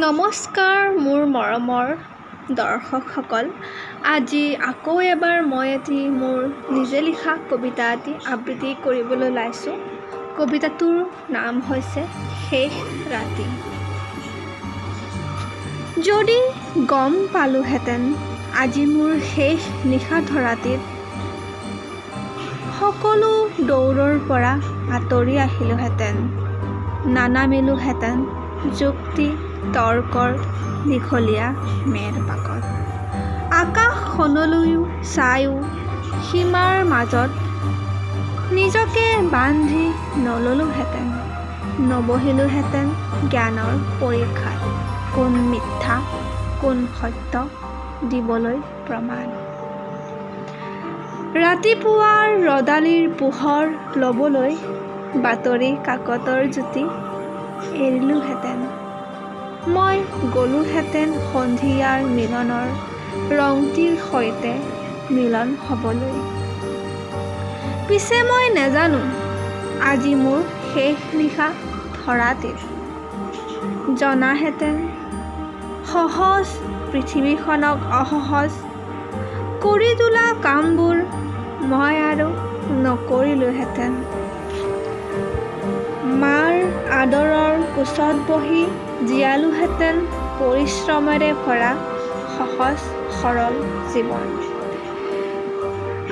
নমস্কাৰ মোৰ মৰমৰ দৰ্শকসকল। আজি আকৌ এবাৰ মই এটি মোৰ নিজে লিখা কবিতা এটি আবৃত্তি কৰিবলৈ ওলাইছোঁ। কবিতাটোৰ নাম হৈছে শেষ ৰাতি। যদি গম পালোহেঁতেন আজি মোৰ শেষ নিশা ধৰাটিত, সকলো দৌৰৰ পৰা আঁতৰি আহিলোহেঁতেন, নানামিলোহেঁতেন যুক্তি তৰ্কৰ দীঘলীয়া মেৰপাকত। আকাশখনলৈও চায়ো সীমাৰ মাজত নিজকে বান্ধি নল'লোহেঁতেন, নবহিলোহেঁতেন জ্ঞানৰ পৰীক্ষাত কোন মিথ্যা, কোন সত্য দিবলৈ প্ৰমাণ। ৰাতিপুৱাৰ ৰ'দালিৰ পোহৰ ল'বলৈ বাতৰি কাকতৰ জ্যোতি এৰিলোহেঁতেন। মই গ'লোহেঁতেন সন্ধিয়াৰ মিলনৰ ৰংটিৰ সৈতে মিলন হ'বলৈ। পিছে মই নেজানো আজি মোৰ শেষ নিশা ধৰাটিত। জনাহেঁতেন সহজ পৃথিৱীখনক অসহজ কৰি তোলা কামবোৰ মই আৰু নকৰিলোহেঁতেন। মাৰ আদৰৰ কোঁচত বহি জীয়ালোহেঁতেন পৰিশ্ৰমেৰে ভৰা সহজ সৰল জীৱন।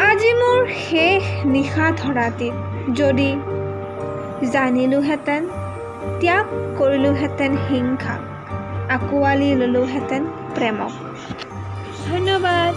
আজি মোৰ শেষ নিশা ধৰাটিত যদি জানিলোহেঁতেন, ত্যাগ কৰিলোহেঁতেন হিংসাক, আঁকোৱালি ল'লোহেঁতেন প্ৰেমক। ধন্যবাদ।